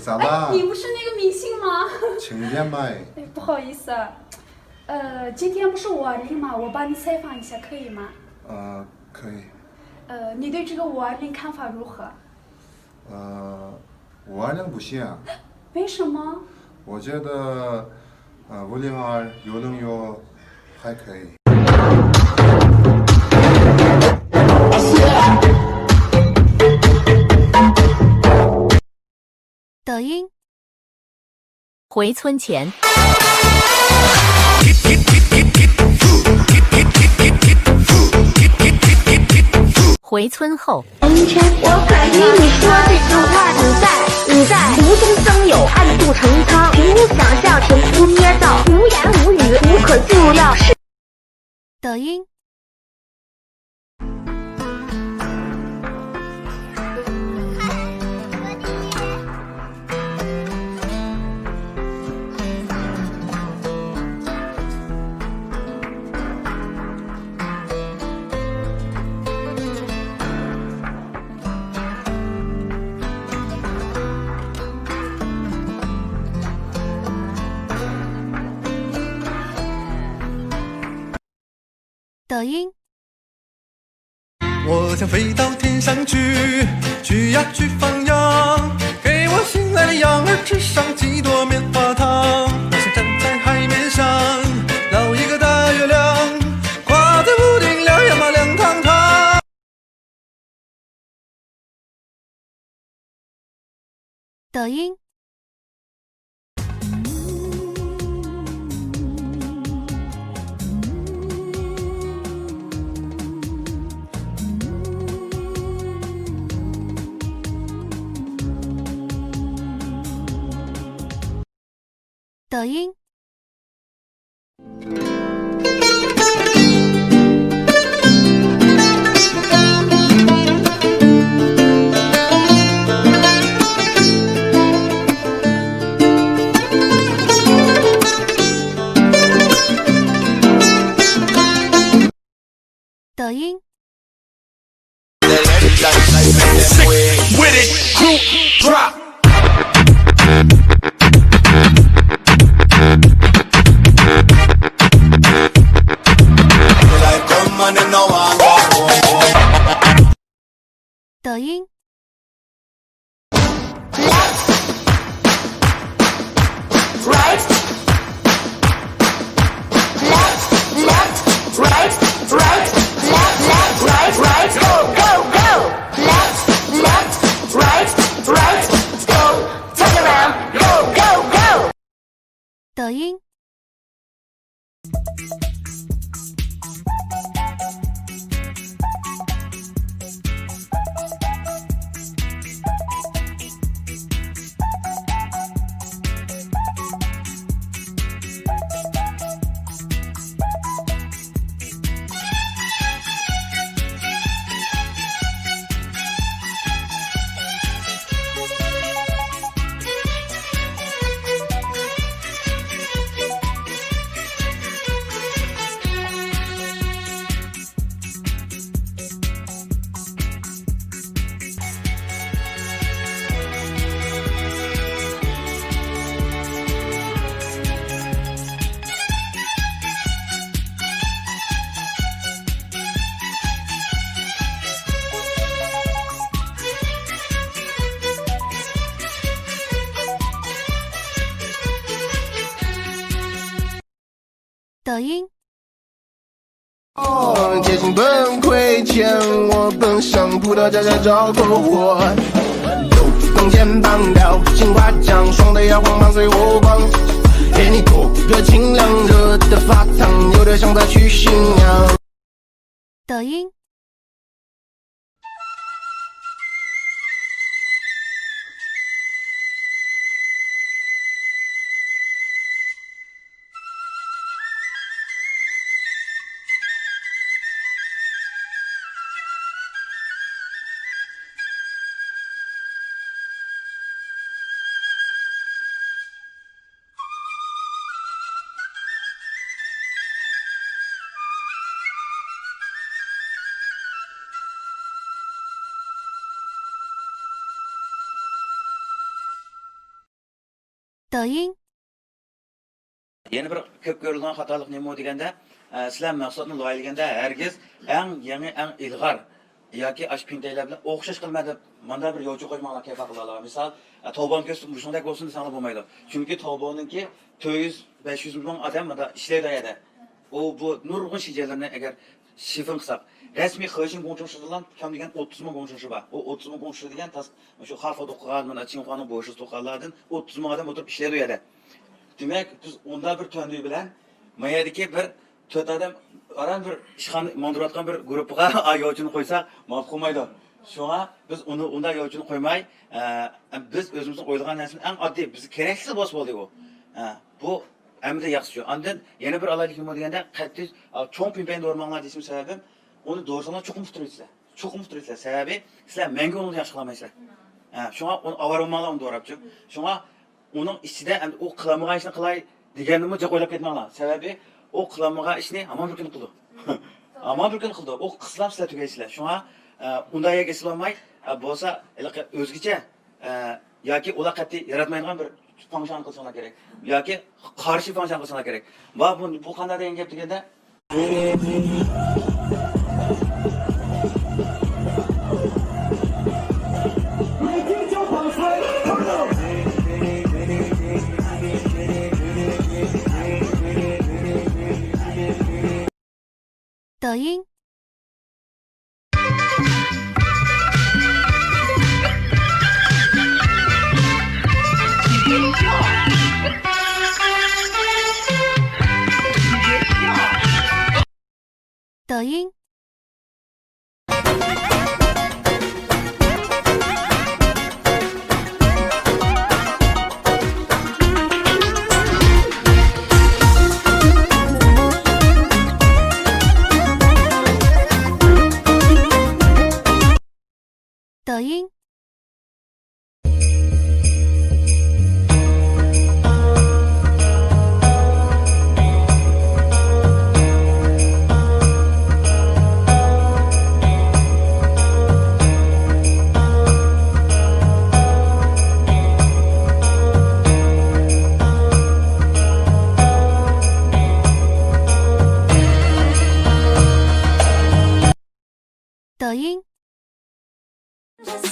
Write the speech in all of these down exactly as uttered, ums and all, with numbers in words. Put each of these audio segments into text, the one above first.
哎，你不是那个明星吗？陈建麦。哎，不好意思啊。呃，今天不是五二零吗？我帮你采访一下，可以吗？呃，可以。呃，你对这个五二零看法如何？呃，五二零不行啊。为什么？我觉得，呃，五零二、六零六还可以。抖音。回村前。回村后。我敢与你说这个话，你在，你在无中生有，暗度陈仓，凭空想象，凭空捏造，无言无语，无可救药。是抖音。抖音。我想飞到天上去，去呀去放羊，给我心爱的羊儿吃上几朵棉花糖。我想站在海面上，捞一个大月亮，挂在屋顶亮呀嘛亮堂堂。抖音。抖音。抖音。Sick with it, group drop. 抖音。Left, right, left, left, right, right, left, left, right, right, go, go, go. Left, left, right, right, go. Turn around, go, go, go. 抖音。抖音。 抖音。抖音 يەنە بىر كۆپ كۆرۈلىدىغان خاتالىق نېمە دېگەندە، ئە، سىلەر مەھسۇلاتنى لايىھەلىگەندە ھەرگىز ئەڭ يېڭى، ئەڭ ئىلغار ياكى ئاشۇ پىنتەيلەر بىلەن ئوخشاش قىلىمەن دەپ مانداق بىر يولچۇق قويماڭلار، كەيپ قىلىدىغانلارغا. مىسال، ئە، تاۋباننى كۆرسىتىپ مۇشۇندەك بولسۇن دېسەڭلار بولمايدۇ. چۈنكى تاۋباننىڭكى تۆت يۈز، بەش يۈز مىڭ ئادەم مانداق ئىشلەيدۇ ئۇ يەردە. ئۇ بۇ نۇرغۇن شىجيەنلەرنى ئەگەر شىفىڭ قىلساق، رەسمىي خېشىڭ گۇڭچىڭشۇ دېگەن كەم دېگەن ئوتتۇز مىڭ گۇڭچىڭشۇ بار. ئۇ ئوتتۇز مىڭ گۇڭچىڭشۇ دېگەن تاس-، شۇ خارفودا ئوقۇغان، مانا چىڭخۇانىڭ بوشىسىدا ئوقۇغانلاردىن ئوتتۇز مىڭ ئادەم ئولتۇرۇپ ئىشلەيدۇ ئۇ يەردە. دېمەك، بىز ئۇنداق بىر تۈەندۈ بىلەن ما يەردىكى بىر تۆت ئادەم ئاران بىر ئىشخانا ماڭدۇرۇۋاتقان بىر گۇرۇپپىغا ئا يولچىنى قويساق ماقۇل بولمايدۇ. شۇڭا بىز ئۇنى ئۇنداق يولچىنى قويماي، ئە، بىز ئۆزىمىزنىڭ ئويلىغان نەرسىنى ئەڭ ئاددىي، بىزگە كېرەكلىكى بولسا بولدى ئۇ. ئە، بۇ ھەممىدىن ياخشى شۇ. ئاندىن يەنە بىر ئالايلۇق نېمە دېگەندە، قەتئىي، ئا، چوڭ پىڭپەينى دورىماڭلار دېيىشىم سەۋەبىم، ئۇنى دورىساڭلار چوقۇم ئۇتتۇرىسىلەر. چوقۇم ئۇتتۇرىسىلەر. سەۋەبى، سىلەر مەڭگۈ ئۇنىڭدىن ياخشى قىلالمايسىلەر. ھە، شۇڭا ئۇنى ئاۋارە بولماڭلار ئۇنى دوراپچۇ. شۇڭا ئۇنىڭ ئىچىدە ئەمدى ئۇ قىلالمىغان ئىشنى قىلاي دېگەننىمۇ جىق ئويلاپ كەتمەڭلار. سەۋەبى، ئۇ قىلالمىغان ئىشنى ھامان بىر كۈنى قىلىدۇ. ھامان بىر كۈنى قىلىدۇ. ئۇ قىلسىلا سىلەر تۈگەيسىلەر. شۇڭا، ئە، ئۇنداق يەرگە ئېسىلالماي، ئە، بولسا ھېلىقى ئۆزگىچە، ئە، ياكى ئۇلار قەتئىي ياراتمايدىغان بىر فاڭشان قىلساڭلار كېرەك. ياكى قارشى فاڭشان قىلساڭلار كېرەك. ۋا بۇ، بۇ قانداق دېگەن گەپ دېگەندە،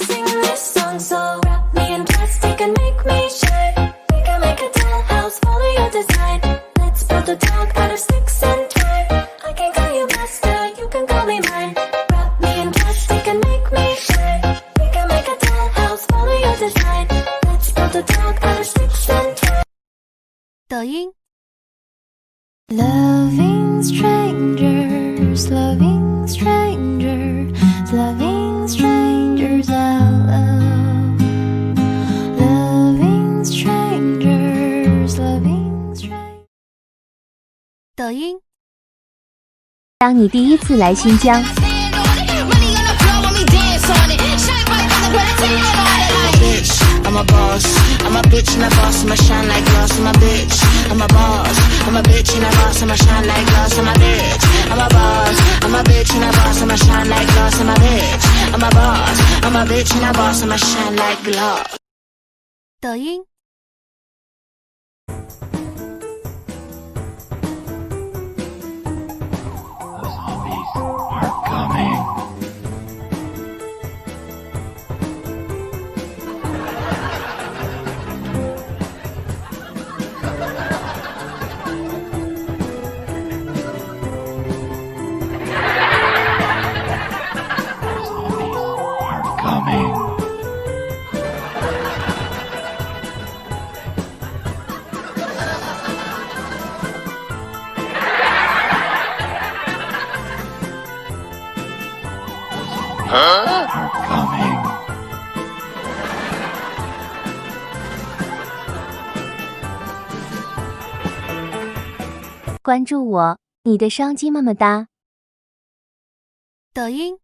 Sing this song so wrap me in plastic and make me shine. We can make a dollhouse, follow your design. Let's build a dog out of sticks and twine. I can call you master, you can call me mine. Wrap me in plastic and make me shine. We can make a dollhouse, follow your design. Let's build a dog out of sticks and twine. Loving strangers, loving strangers, loving strangers I love. Loving strangers, loving strangers. 抖音。 当你第一次来新疆， Bitch, I'm a boss, I'm a bitch and a boss, I'ma shine like glass, I'm a bitch, I'm a boss, I'm a bitch and a boss, I'ma shine like glass, I'm a bitch, I'm a boss, I'm a bitch and a boss, I'ma shine like glass, I'm a bitch, I'm a boss, I'm a bitch and a boss, I'ma shine like glass. 抖音。 关注我，你的商机么么哒。抖音。